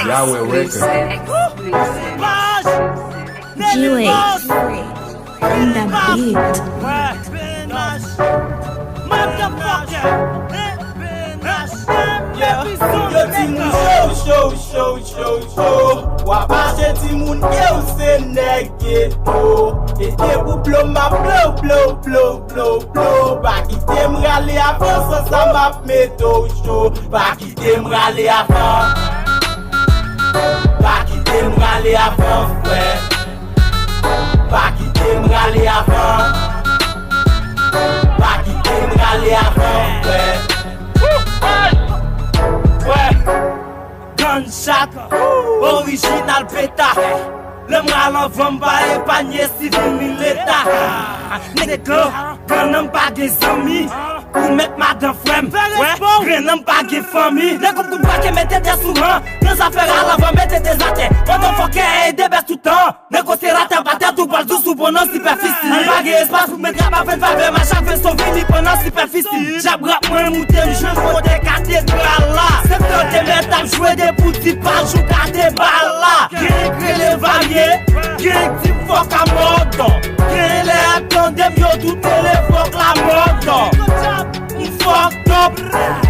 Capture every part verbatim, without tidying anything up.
Yahweh Record. G-Way on the beat. Yo, timoun cho, cho, cho, cho, cho. W ap mache timoun ke w se nèg geto. E de pou blo m ap blo, blo, blo, blo, blo. Pa kite m rale avan, san sa m ap mete w cho. Pa kite m rale avan. Pa kite m rale avan, frè. Pa kite m rale avan. Pa kite m rale avan, frè. Wè, Ganja, orijinal beta. Lè m rale avan, m pa epanye sivil ni leta. Nèg lan, grann nan m pa gen zanmi. Ou mèt madan frè m. Wè, grann nan m pa gen fanmi. Nèg ou kout pake mete tè sou ran. Nan zafè rale avan, mete tè atè. Motherfucker, ede bèt toutan. Negosye ratè pa tèt ou pral dous ou pran nan sipèfisi. Li pa gen espas pou met rap avè l favè, mach avè son vini pran nan sipèfisi. Djab rap mwen moute m jwenn kote katedral la. Septan te mèt ap jwe depi w di pa jou gade bal la. Gen k rele varye, gen k di m fòk a mòdò. Gen lè y ap tande m yo tout rele fòk la mòdò. M fucked up,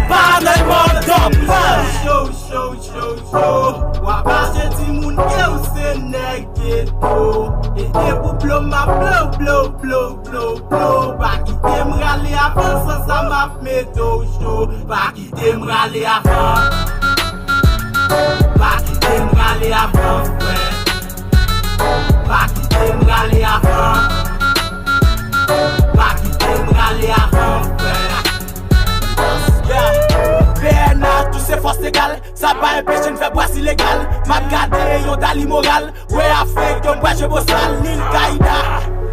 pa nan mòdò. Show, show, show, show. W ap mache timoun ke w se nèg geto. E de pou blo m ap blo, blo, blo, blo, blo. Pa kite m rale avan, san sa m ap mete w cho. Pa kite m rale avan. Pa kite m rale avan, frè. Pa kite m rale avan. Pa kite m rale avan, frè. Yeah. P N A, tou se fòs legal. Sa pa enpeche n fè bwas ilegal. M ap gade yon dal imoral. Wè afrik yo m bwaje bosal. Lil Kaida,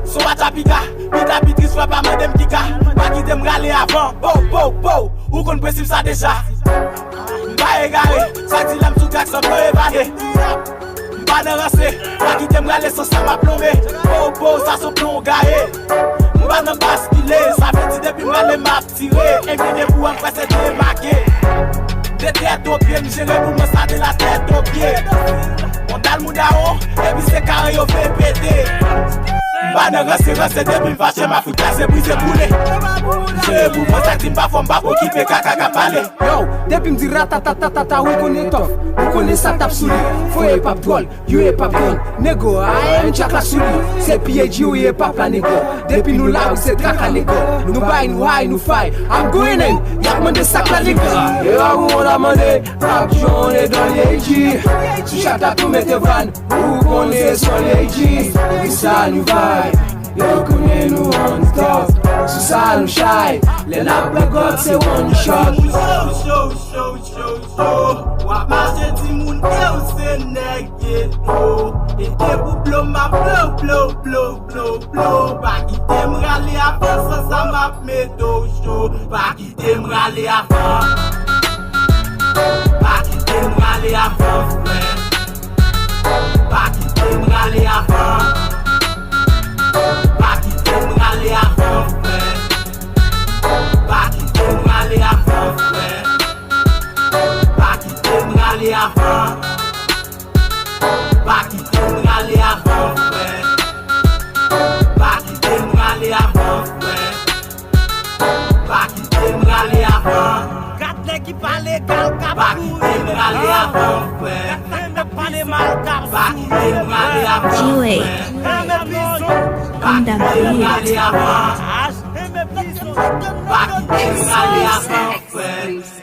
son atapika. Pita pitris frè pa mande m kika. Pa kite m rale avan. Po, po, po. Ou konn prensip sa deja. M pa egare. Sa di lè m sou trak sanble evade. M pa nan ranse. Pa kite m rale san sa m ap lonbe. Po, po, sa se plon gaye. M pa nan baskile. Sa vle di depi m rale m ap tire. Envite pou an kwè se demake. De tèt o pye m jere pou mwen sa de la tèt o pye. On dal moun dawon, epi se kare yo vle pete. M pa nan ranse ranse depi m fache m ap fout kraze brize boule. Jere pou mwen sa k di m pa fò m pa pokipe kaka k ap pale. Yo, depi m di ratatatatata ou konnen tòf. Ou konnen sa k t ap sou li. Foye pap dwòl. You hip hop gun, nego, I am Jack la sou li. Se P A G ou hip hop la, nego. Depi nou la, ou se traka, nego. Nou bay, nou high, nou fly. I'm going in, y ap mande sa k la, nego. E a ou on la mande, ap John e Don Yeji. Sou chak la tou mete van, ou konnen se son Yeji. Wi sa nou vibe, yo konnen nou on top. Sou sa nou shy, lè n ap pran gòt se one shot. Show, show, show, show. W ap mache timoun ke w se nèg geto. E de pou blo m ap blo, blo, blo, blo, blo. Pa kite m rale avan, san sa m ap mete w cho. Pa kite m rale avan. Pa kite m rale avan, frè. Pa kite m rale avan. Pa kite m rale avan, frè. Pa kite m rale avan, frè. Pa kite m rale avan. Pa kite m rale avan, frè. Pa kite m rale avan, frè. Pa kite m rale avan. Gad nèg ki pa legal k ap kouri. Pa kite m rale avan, frè. Gad nèg k ap pale mal k ap souri. Pa kite m rale avan, frè. G-Way on the beat. Pa kite m rale avan. Pa kite m rale avan, frè.